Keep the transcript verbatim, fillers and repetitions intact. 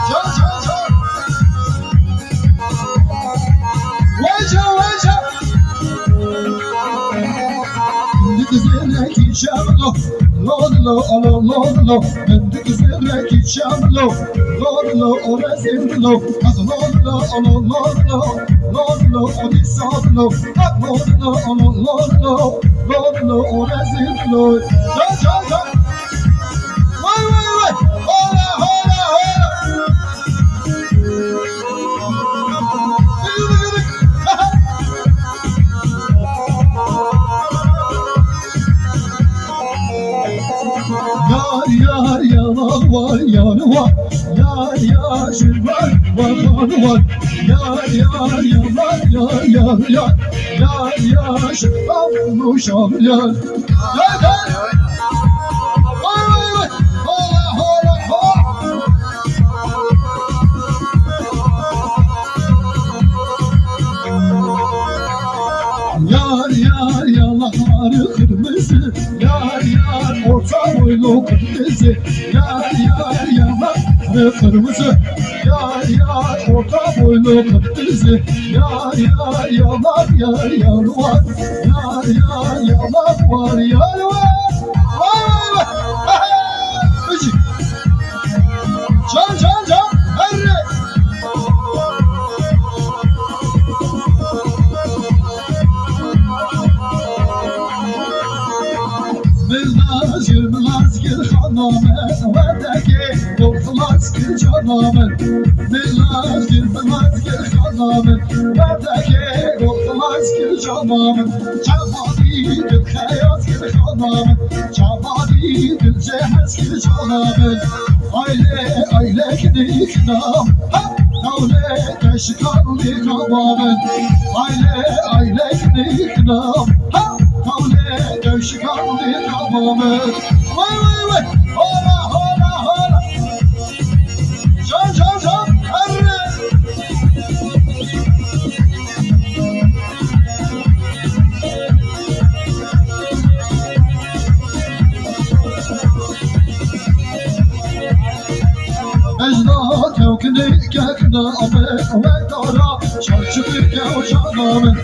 Çal, çal, çal. Vay çal, vay çal. Dizine ki çal, lo, lo, lo, lo, lo, lo. Dizine ki çal, lo, lo, lo, lo, lo, lo. Çal, çal, çal. Vay, vay, vay. Hola, hola, hola. Yar, yar, yalan var, yar var. Yar, yar, şirvan var, han var. Yar, yar, yalan, yar, yar, yar. Yar, yar, şirvan, muşan, yar. Yar, yar. Vay, vay, vay. Hola, hola, hola. Yar, yar, yanakları kırmızı. Yar, yar, orta boylu kırmızı. Yar, yar, yanakları kırmızı. Yar, yar, orta boylu kırmızı. Yar, yar, yalan, yar, yar var. Yar, yar, yalan var, yar var. Vay, vay, vay. Üç. Can, can, can. Herre. Min lazgir, min lazgir xaname, werdekê gul xilas kir cana min. Min lazgir, min lazgir xaname, werdekê gul xilas kir cana min. Çavanî dil xeyaz kir xana min. Çavanî dil cehaz kir cana min. Aile, aile kini kinam. Ha! Tawle keşkan li kaba min. Aile, aile kini kinam. Ha! Tawle keşkan li kaba min. Vay, vay, vay. Hola, hola, hola. Can, can, can. Herre. Ejda kewkinê kekna me wekara çarçıkı kewşana min.